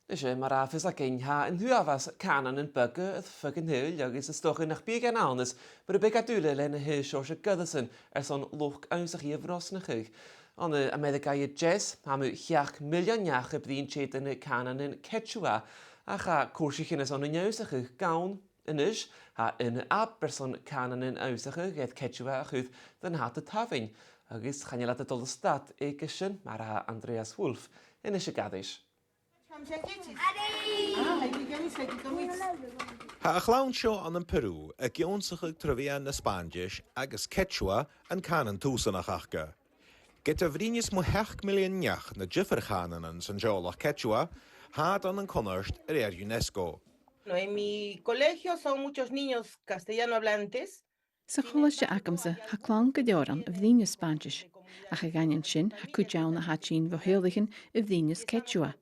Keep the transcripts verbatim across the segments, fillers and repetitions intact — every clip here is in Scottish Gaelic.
Nise, mar a tha fios againn, tha an t-uabhas cànanan beaga air feadh an t-saoghail agus is dòcha nach bi e gun fhianais mura bi iad uile leis na h-aon seòrsa goireasan airson luchd-ionnsachaidh a bhrosnachadh. Ann an Ameireagaidh a Deas, tha mu sheachd millean neach a' bruidhinn tè de na cànanan Quechua, ach tha cùrsaichean airson an ionnsachadh gann. A-nis, tha aon aip airson cànanan ionnsachadh air Quechua a chur dhan àite a' tabhann, agus chan eil iad a' dol a stad aige sin, mar a tha Andreas Wolff a-nis ag aithris. Tha a' chlann seo ann am Peru ag ionnsachadh tro mheadhan na Spàinntis agus Quechua, an cànan tùsanach aca. Ged a bhruidhneas mu sheachd millean neach na diofar chànanan san teaghlach Quechua, tha iad ann an cunnart a rèir UNESCO. No, en mi colegio son muchos niños castellano hablantes. Sa cholaiste agamsa, tha clann gu leòr ann a bhruidhneas Spàinntis, ach a dh'aindeoin sin, tha cuid ann a tha tighinn bho theaghlaichean a bhruidhneas Quechua,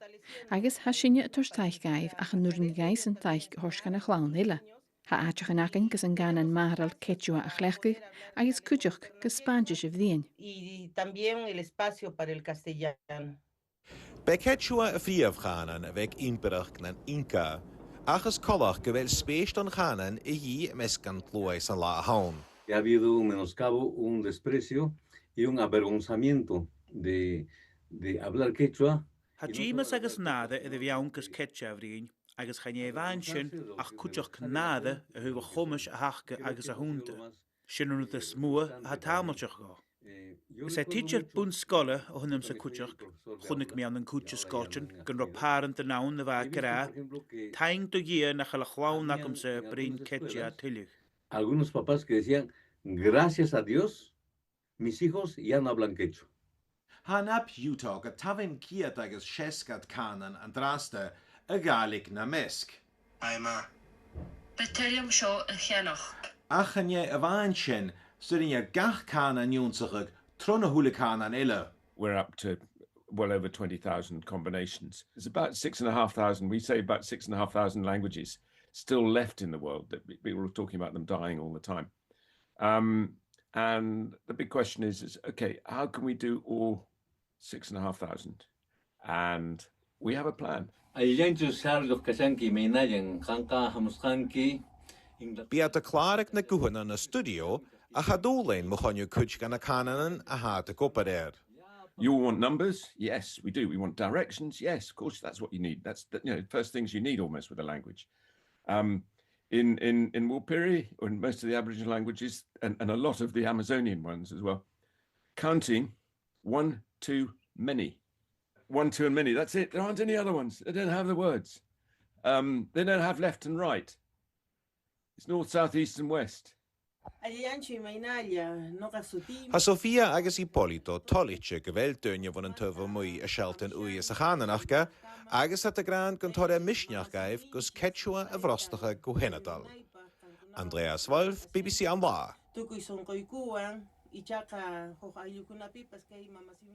agus tha sinne a' toirt taic dhaibh ach an urrainn dhaibhsan taic a thoirt dhan a' chlann eile. Tha àiteachan againn gus an cànan màthaireil Quechua a chleachdadh agus cuideachd gus Spàinntis a bhruidhinn. Y también el espacio para el castellano. B' e Quechua am prìomh chànan a bh' aig ìmpireachd nan Inca, ach is coltach gu bheil spèis don chànan a dhìth am measg an t-sluaigh san latha an-diugh. Que ha habido un menoscabo, un desprecio y un avergonzamiento de, de hablar quechua. Tha dìmeas agus nàire air a bheannachadh gus Quechua a bhruidhinn, agus chan e a-mhàin sin ach cuideachd nàire a thaobh a' chomais a th' aca agus a th' annta. Sin an rud as motha a tha tàmailteach dhomh. Is e tidsear bun-sgoile a th' annamsa cuideachd. Chunnaic mi ann an cuid de sgoiltean gun robh pàrantan ann a bha ag ràdh, "Taing do Dhia nach eil a' chlann agamsa a' bruidhinn Quechua tuilleadh." Algunos papás que decían, "Gracias a Dios, mis hijos ya no hablan quechua." Tha an aip Utah gu tabhann ceud agus seasgad cànan an-dràsta, a' Ghàidhlig nam measg. Aidh, ma. Bidh tuilleadh seo a cheannach. Ach chan e a-mhàin sin, 's urrainn air gach cànan ionnsachadh tro na h-uile cànan eile. We're up to well over twenty thousand combinations. It's about six and a half thousand, we say about six and a half thousand languages still left in the world that pe-, people are talking about them dying all the time. Um, and the big question is, is, okay, how can we do all six and a half thousand? And we have a plan. Bidh iad a' clàradh na guthan anns an stiùidio, ach tha dùil leinn mu choinneamh cuid de na cànanan a tha iad ag obair air. You want numbers? Yes, we do. We want directions? Yes, of course, that's what you need. That's the, you know, first things you need almost with a language. Um, in, in, in Warlpiri, or in most of the Aboriginal languages, and, and a lot of the Amazonian ones as well, counting, one, two, many. One, two, and many. That's it. There aren't any other ones. They don't have the words. Um, they don't have left and right. It's north, south, east, and west. Tha Sofia agus Hipólito toilichte gu bheil daoine bhon an taobh a-muigh a' sealltainn ùidh sa chànan aca, agus tha iad ag ràdh gun toir e misneachd dhaibh gus Quechua a bhrosnachadh gu h-ionadail. Andreas Wolff, B B C An Là.